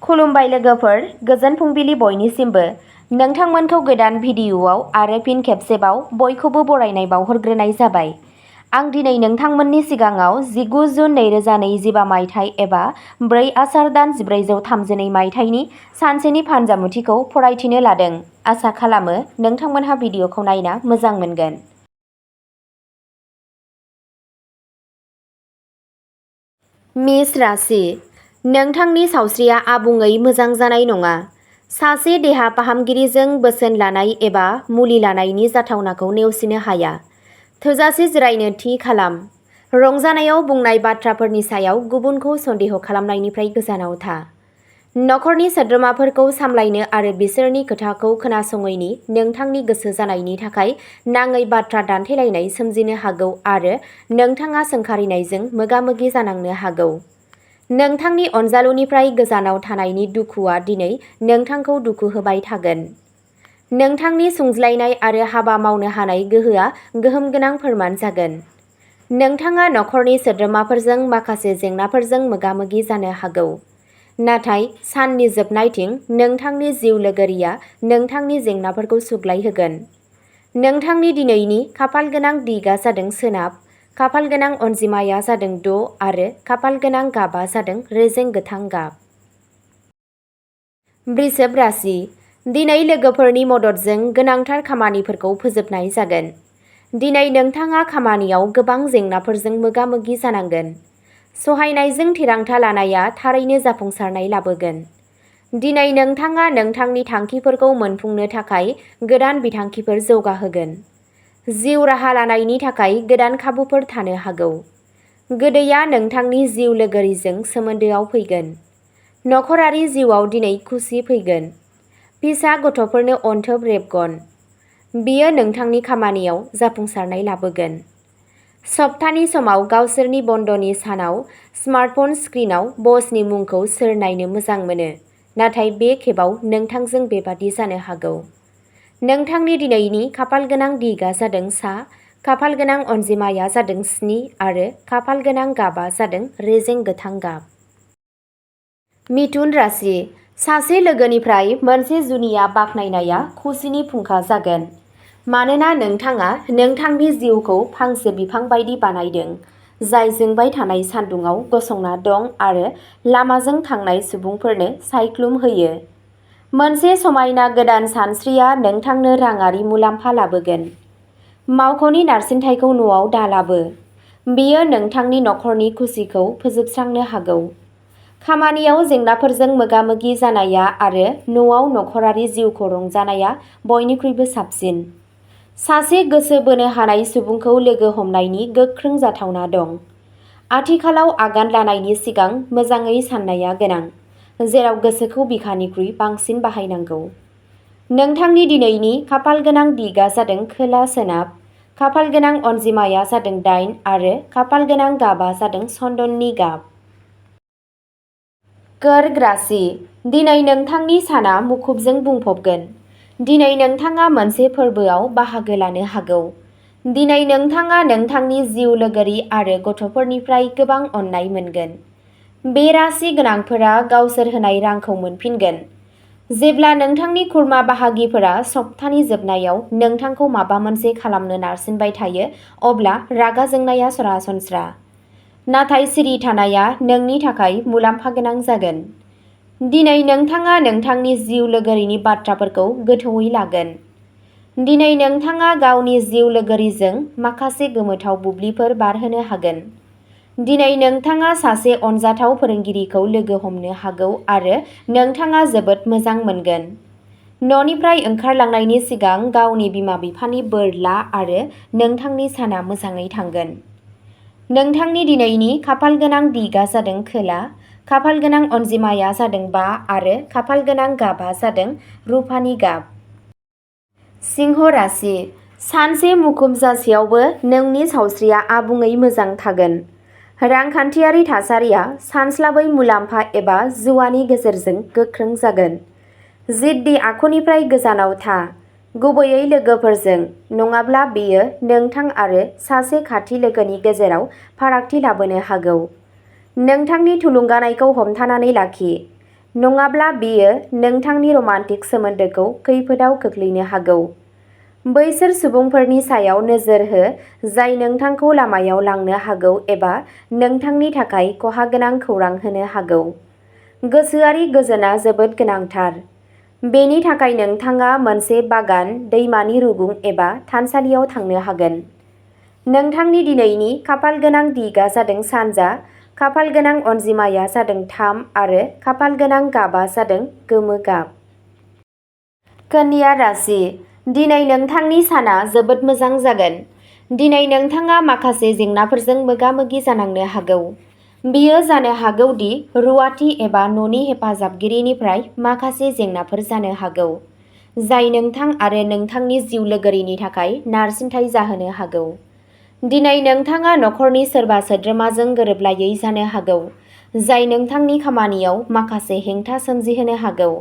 खुलुमबाय लोगोफोर, गोजोन फुंबिलि बयनिसिमबो। नोंथांमोनखौ गोदान भिडिअ'आव आरो फिन खेबसेबाव बयखौबो बरायनाय बावहरग्रोनाय जाबाय। आं दिनै नोंथांमोननि सिगाङाव 19 जुन 2025 मायथाइ एबा 4 आसार दान 1432 मायथाइनि सानसेनि फानजामुथिखौ फरायथिनो लादों। आसा खालामो नोंथांमोनहा भिडिअ'खौ नायना मोजां मोनगोन। मेष राशि, नोंथांनि सावस्रिया आबुङै मोजां जानाय नङा। सासे देहा फाहामगिरिजों बोसोन लानाय एबा मुलि लानायनि जाथावनाखौ नेवसिनो हाया। थोजासे जिरायनो थि खालाम। रंजानायाव बुंनाय बाथ्राफोरनि सायाव गुबुनखौ सन्देह खालामनायनिफ्राय गोजानाव था। नखरनि सोद्रोमाफोरखौ सामलायनो आरो बिसोरनि खोथाखौ खोनासङैनि नोंथांनि गोसो जानायनि थाखाय नाङै बाथ्रा दान्थेलायनाय सोमजिनो हागौ आरो नोंथाङा सोंखारिनायजों मोगा-मोगि जानांनो हागौ। नोंथांनि अनजालुनिफ्राय गोजानाव थानायनि दुखुआ दिनै नोंथांखौ दुखु होबाय थागोन। नोंथांनि सुंज्लायनाय आरो हाबा मावनो हानाय गोहोआ गोहोम गोनां फोरमान जागोन। नोंथाङा नखरनि सोद्रोमाफोरजों माखासे जेंनाफोरजों मोगा-मोगि जानो हागौ। नाथाय साननि जोबनायथिं नोंथांनि जिउ लोगोरिया नोंथांनि जेंनाफोरखौ सुग्लायहोगोन। नोंथांनि दिनैनि खाफालगोनां दिगआ जादों सोनाब, खाफालगोनां अनजिमाया जादों 6 आरो खाफालगोनां गाबआ जादों रेजें गोथां गाब। वृषभ राशि, दिनै लोगोफोरनि मददजों गोनांथार खामानिफोरखौ फोजोबनाय जागोन। दिनै नोंथाङा खामानियाव गोबां जेंनाफोरजों मोगा-मोगि जानांगोन। सहायनायजों थिरांथा लानाया थारैनो जाफुंसारनाय लाबोगोन। दिनै नोंथाङा नोंथांनि थांखिफोरखौ मोनफुंनो थाखाय गोदान बिथांखिफोर जौगाहोगोन। जिउ राहा लानायनि थाखाय गोदान खाबुफोर थानो हागौ। गोदैया नोंथांनि जिउ लोगोरिजों सोमोन्दोआव फैगोन। नखरारि जिउआव दिनै खुसि फैगोन। फिसा गथ'फोरनो अनथोब रेबगन। बेयो नोंथांनि खामानियाव जाफुंसारनाय लाबोगोन। सप्तानि समाव गावसोरनि बन्दनि सानाव स्मार्टफन स्क्रिनआव बसनि मुंखौ सोर नायनो मोजां मोनो, नाथाय बे खेबाव नोंथांजों बेबादि जानो हागौ। नोंथांनि दिनैनि खाफालगोनां दिगआ जादों सा, खाफालगोनां अनजिमाया जादों 7 आरो खाफालगोनां गाबआ जादों रेजें गोथां गाब। मिथुन राशि, सासे लोगोनिफ्राय मोनसे जुनिया बाख्नायनाया खुसिनि फुंखा जागोन। मानोना नोंथाङा नोंथांनि जिउखौ फांसे बिफां बायदि बानायदों, जाय जोंबाय थानाय सान्दुङाव गसंना दं आरो लामाजों थांनाय सुबुंफोरनो सायख्लुम होयो। मोनसे समायना गोदान सानस्रिया नोंथांनो राङारि मुलाम्फा लाबोगोन। मावख'नि नारसिनथायखौ न'आव दालाबो। बेयो नोंथांनि नखरनि खुसिखौ फोजोबस्रांनो हागौ। खामानियाव जेंनाफोरजों मोगा-मोगि जानाया आरो न'आव नखरारि जिउखौ रंजानाया बयनिख्रुइबो साबसिन। सासे गोसो बोनो हानाय सुबुंखौ लोगो हमनायनि गोख्रों जाथावना दं। आथिखालाव आगान लानायनि सिगां मोजाङै साननाया गोनां, जेराव गोसोखौ बिखानिख्रुइ बांसिन बाहायनांगौ। नोंथांनि दिनैनि खाफालगोनां दिगआ जादों खोला-सोनाब, खाफालगोनां अनजिमाया जादों 8 आरो खाफालगोनां गाबआ जादों चन्दननि गाब। कर्क राशि, दिनै नोंथांनि साना मुखुबजों बुंफबगोन। दिनै नोंथाङा मोनसे फोरबोआव बाहागो लानो हागौ। दिनै नोंथाङा नोंथांनि जिउ लोगोरि आरो गथ'फोरनिफ्राय गोबां अननाय मोनगोन। बे राशि गोनांफोरा गावसोर होनाय रांखौ मोनफिनगोन। जेब्ला नोंथांनि खुरमा बाहागिफोरा सप्तानि जोबनायाव नोंथांखौ माबा मोनसे खालामनो नारसिनबाय थायो, अब्ला रागा जोंनाया सरासनस्रा। नाथाय सिरि थानाया नोंनि थाखाय मुलाम्फा गोनां जागोन। दिनै नोंथाङा नोंथांनि जिउ लोगोरिनि बाथ्राफोरखौ गोथौवै लागोन। दिनै नोंथाङा गावनि जिउ लोगोरिजों माखासे गोमोथाव बुब्लिफोर बारहोनो हागोन। दिनै नोंथाङा सासे अनजाथाव फोरोंगिरिखौ लोगो हमनो हागौ आरो नोंथाङा जोबोद मोजां मोनगोन। न'निफ्राय ओंखारलांनायनि सिगां गावनि बिमा-बिफानि बोर ला आरो नोंथांनि साना मोजाङै थांगोन। नोंथांनि दिनैनि खाफालगोनां दिगआ जादों खोला, खाफालगोनां अनजिमाया जादों 5 आरो खाफालगोनां गाबआ जादों रुफानि गाब। सिंह राशि, सानसे मुखुब जासेयावबो नोंनि सावस्रिया आबुङै मोजां थागोन। रांखान्थियारि थासारिया सानस्लाबै मुलाम्फा एबा जुवानि गेजेरजों गोख्रों जागोन। जिद्दि आखुनिफ्राय गोजानाव था, गुबैयै लोगोफोरजों, नङाब्ला बेयो नोंथां आरो सासे खाथि लोगोनि गेजेराव फारागथि लाबोनो हागौ। नोंथांनि थुलुंगानायखौ हमथानानै लाखि। नङाब्ला बेयो नोंथांनि रमान्टिक सोमोन्दोखौ खैफोदाव खोख्लैनो हागौ। बैसोर सुबुंफोरनि सायाव नोजोर हो जाय नोंथांखौ लामायाव लांनो हागौ एबा नोंथांनि थाखाय खहागोनां खौरां होनो हागौ। गोसोआरि गोजोनआ जोबोद गोनांथार। बेनि थाखाय नोंथाङा मोनसे बागान, दैमानि रुगुं एबा थानसालियाव थांनो हागोन। नोंथांनि दिनैनि खाफालगोनां दिगआ जादों सानजा, खाफालगोनां अनजिमाया जादों 3 आरो खाफालगोनां गाबआ जादों गोमो गाब। कन्या राशि, दिनै नोंथांनि साना जोबोद मोजां जागोन। दिनै नोंथाङा माखासे जेंनाफोरजों मोगा-मोगि जानांनो हागौ। बेयो जानो हागौ दि रुवाथि एबा न'नि हेफाजाबगिरिनिफ्राय माखासे जेंनाफोर जानो हागौ, जाय नोंथां आरो नोंथांनि जिउ लोगोरिनि थाखाय नारसिनथाय जाहोनो हागौ। दिनै नोंथाङा नखरनि सोरबा सोद्रोमाजों गोरोबलायै जानो हागौ, जाय नोंथांनि खामानियाव माखासे हेंथा सोमजिहोनो हागौ।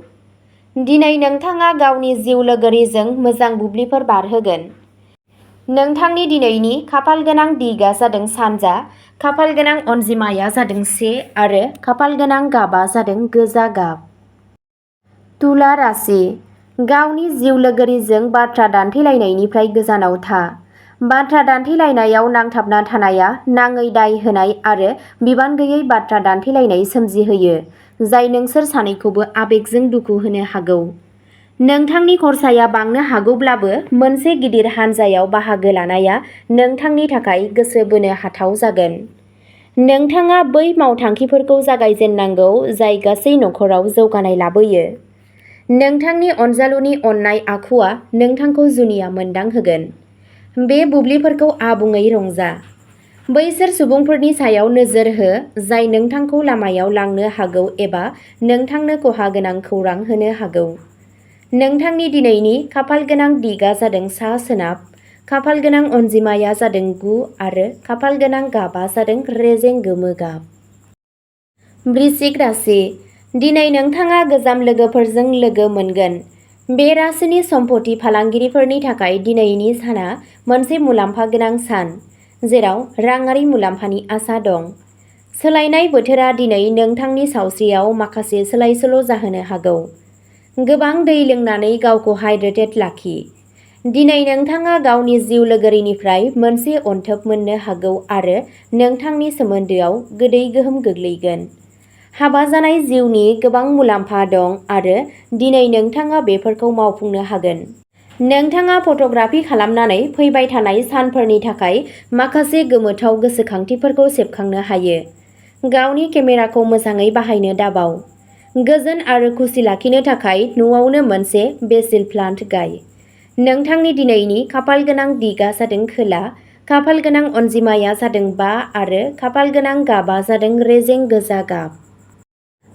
दिनै नोंथाङा गावनि जिउ लोगोरिजों मोजां बुब्लिफोर बारहोगोन। नोंथांनि दिनैनि खाफालगोनां दिगआ जादों सानजा, खाफालगोनां अनजिमाया जादों 1 आरो खाफालगोनां गाबआ जादों गोजा गाब। तुला राशि, गावनि जिउ लोगोरिजों बाथ्रा दान्थेलायनायनिफ्राय गोजानाव था। बाथ्रा दान्थेलायनायाव नांथाबना थानाया नाङै दाय होनाय आरो बिबान गैयै बाथ्रा दान्थेलायनाय सोमजिहोयो, जाय नोंसोर सानैखौबो आबेगजों दुखु होनो हागौ। नोंथांनि खरसाया बांनो हागौब्लाबो मोनसे गिदिर हानजायाव बाहागो लानाया नोंथांनि थाखाय गोसो बोनो हाथाव जागोन। नोंथाङा बै मावथांखिफोरखौ जागायजेननांगौ जाय गासै नखराव जौगानाय लाबोयो। नोंथांनि अनजालुनि अननाय आखुआ नोंथांखौ जुनिया मोनदांहोगोन। बे बुब्लिफोरखौ आबुङै रंजा। बैसोर सुबुंफोरनि सायाव नोजोर हो जाय नोंथांखौ लामायाव लांनो हागौ एबा नोंथांनो खहा गोनां खौरां होनो हागौ। नोंथांनि दिनैनि खाफालगोनां दिगआ जादों सा-सोनाब, खाफालगोनां अनजिमाया जादों 9 आरो खाफालगोनां गाबआ जादों रेजें गोमो गाब। वृश्चिक राशि, दिनै नोंथाङा गोजाम लोगोफोरजों लोगो मोनगोन। बे राशिनि सम्पथि फालांगिरिफोरनि थाखाय दिनैनि साना मोनसे मुलाम्फा गोनां सान, जेराव राङारि मुलाम्फानि आसा दं। सोलायनाय बोथोरा दिनै नोंथांनि सावस्रियाव माखासे सोलाय-सोल' जाहोनो हागौ। गोबां दै लोंनानै गावखौ हाइड्रेटेड लाखि। दिनै नोंथाङा गावनि जिउ लोगोरिनिफ्राय मोनसे अनथोब मोननो हागौ आरो नोंथांनि सोमोन्दोआव गोदै गोहोम गोग्लैगोन। हाबा जानाय जिउनि गोबां मुलाम्फा दं आरो दिनै नोंथाङा बेफोरखौ मावफुंनो हागोन। नोंथाङा फट'ग्राफि खालामनानै फैबाय थानाय सानफोरनि थाखाय माखासे गोमोथाव गोसोखांथिफोरखौ सेबखांनो हायो। गावनि केमेराखौ मोजाङै बाहायनो दाबाव। गोजोन आरो खुसि लाखिनो थाखाय न'आवनो मोनसे बेसिल प्लान्ट गाय। नोंथांनि दिनैनि खाफालगोनां दिगआ जादों खोला, खाफालगोनां अनजिमाया जादों 5 आरो खाफालगोनां गाबआ जादों रेजें गोजा गाब।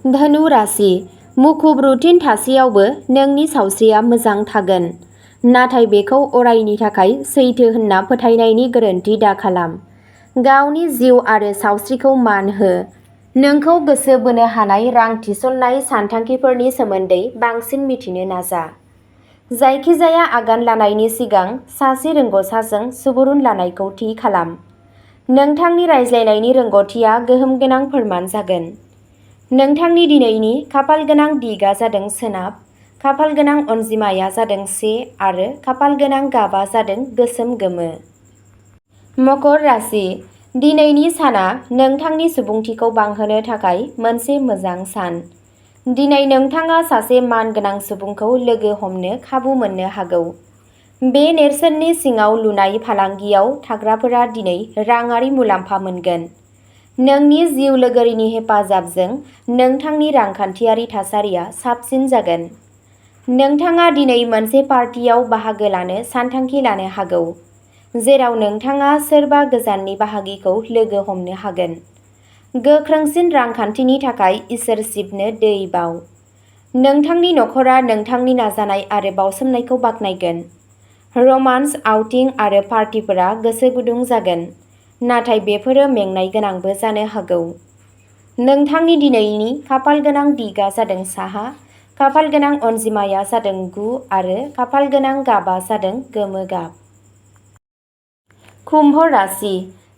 धनु राशि, मुखुब रुटिन थासेयावबो नोंनि सावस्रिया मोजां थागोन, नाथाय बेखौ अरायनि थाखाय सैथो होनना फोथायनायनि गोरोन्थि दाखालाम। गावनि जिउ आरो सावस्रिखौ मान हो। नोंखौ गोसो बोनो हानाय रां थिसननाय सानथांखिफोरनि सोमोन्दै बांसिन मिथिनो नाजा। जायखिजाया आगान लानायनि सिगां सासे रोंग'सारजों सुबुरुन लानायखौ थि खालाम। नोंथांनि रायज्लायनायनि रोंग'थिया गोहोम गोनां फोरमान जागोन। नोंथांनि दिनैनि खाफालगोनां दिगआ जादों सोनाब, खाफालगोनां अनजिमाया जादों 1 आरो खाफालगोनां गाबआ जादों गोसोम गोमो। मकर राशि, दिनैनि साना नोंथांनि सुबुंथिखौ बांहोनो थाखाय मोनसे मोजां सान। दिनै नोंथाङा सासे मानगोनां सुबुंखौ लोगो हमनो खाबु मोननो हागौ। बे नेरसोननि सिङाव लुनाय फालांगियाव थाग्राफोरा दिनै राङारि मुलाम्फा मोनगोन। नोंनि जिउ लोगोरिनि हेफाजाबजों नोंथांनि रांखान्थियारि थासारिया साबसिन जागोन। नोंथाङा दिनै मोनसे पार्टियाव बाहागो लानो सानथांखि लानो हागौ, जेराव नोंथाङा सोरबा गोजाननि बाहागिखौ लोगो हमनो हागोन। गोख्रोंसिन रांखान्थिनि थाखाय इसोर शिबनो दै बाव। नोंथांनि नखरा नोंथांनि नाजानाय आरो बावसोमनायखौ बाख्नायगोन। रमान्स, आउटिं आरो पार्टिफोरा गोसो गुदुं जागोन, नाथाय बेफोरो मेंनाय गोनांबो जानो हागौ। नोंथांनि दिनैनि खाफालगोनां दिगआ जादों साहा, खाफालगोनां अनजिमाया जादों 9 आरो खाफालगोनां गाबआ जादों गोमो गाब। कुम्भ राशि,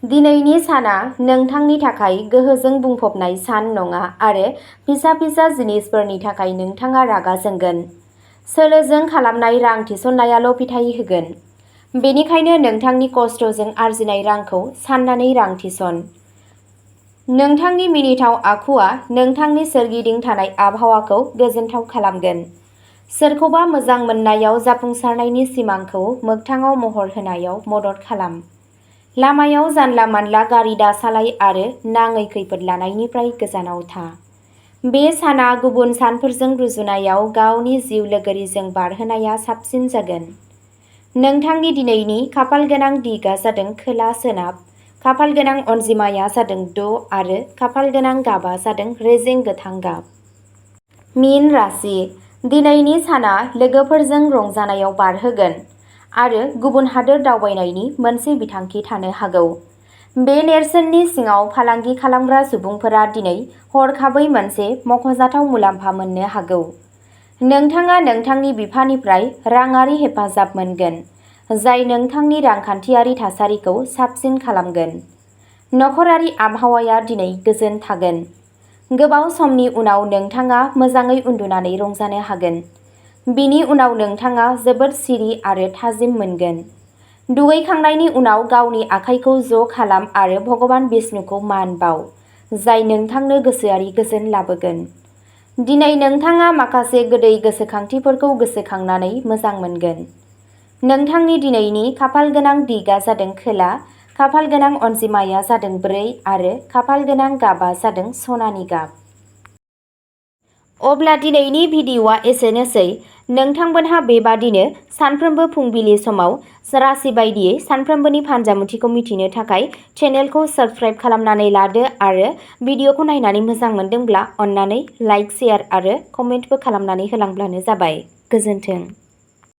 दिनैनि साना नोंथांनि थाखाय गोहोजों बुंफबनाय सान नङा आरो फिसा फिसा जिनिसफोरनि थाखाय नोंथाङा रागा जोंगोन। सोलोजों खालामनाय रां थिसननायाल' फिथाय होगोन। बेनिखायनो नोंथांनि खस्थ'जों आरजिनाय रांखौ साननानै रां थिसन। नोंथांनि मिनिथाव आखुआ नोंथांनि सोरगिदिं थानाय आबहावाखौ गोजोनथाव खालामगोन। सोरखौबा मोजां मोननायाव जाफुंसारनायनि सिमांखौ मोगथाङाव महर होनायाव मदद खालाम। लामायाव जानला मानला गारि दासालाय आरो नाङै खैफोद लानायनिफ्राय गोजानाव था। बे साना गुबुन सानफोरजों रुजुनायाव गावनि जिउ लोगोरिजों बारहोनाया साबसिन जागोन। नोंथांनि दिनैनि खाफालगोनां दिगआ जादों खोला सोनाब। खाफालगोनां अनजिमाया जादों 6 आरो खाफालगोनां गाबआ जादों रेजें गोथां गाब। मीन राशि। दिनैनि साना लोगोफोरजों रंजानायाव बारहोगोन आरो गुबुन हादोर दावबायनायनि मोनसे बिथांखि थानो हागौ। बे नेरसोननि सिङाव फालांगि खालामग्रा सुबुंफोरा दिनै हरखाबै मोनसे मख'जाथाव मुलाम्फा मोननो हागौ। नोंथाङा नोंथांनि बिफानिफ्राय राङारि हेफाजाब मोनगोन, जाय नोंथांनि रांखान्थियारि थासारिखौ साबसिन खालामगोन। नखरारि आबहावाया दिनै गोजोन थागोन। गोबाव समनि उनाव नोंथाङा मोजाङै उन्दुनानै रंजानो हागोन। बिनि उनाव नोंथाङा जोबोद सिरि आरो थाजिम मोनगोन। दुगैखांनायनि उनाव गावनि आखाइखौ ज' खालाम आरो भगबान बिष्णुखौ मान बाव, जाय नोंथांनो गोसोआरि गोजोन लाबोगोन। दिनै नोंथाङा माखासे गोदै गोसोखांथिफोरखौ गोसोखांनानै मोजां मोनगोन। नोंथांनि दिनैनि खाफालगोनां दिगआ जादों खोला। खाफालगोनां अनजिमाया जादों 4 आरो खाफालगोनां गाबआ जादों सनानि गाब। अब्ला दिनैनि भिडिअ'आ एसेनोसै। नोंथांमोनहा बेबादिनो सानफ्रोमबो फुंबिलि समाव राशि बायदियै सानफ्रोमबोनि फानजामुथिखौ मिथिनो थाखाय चेनेलखौ साबस्क्राइब खालामनानै लादो आरो भिडिअ'खौ नायनानै मोजां मोनदोंब्ला अन्नानै लाइक, शेयार आरो कमेन्टबो खालामनानै होलांब्लानो जाबाय। गोजोन्थों।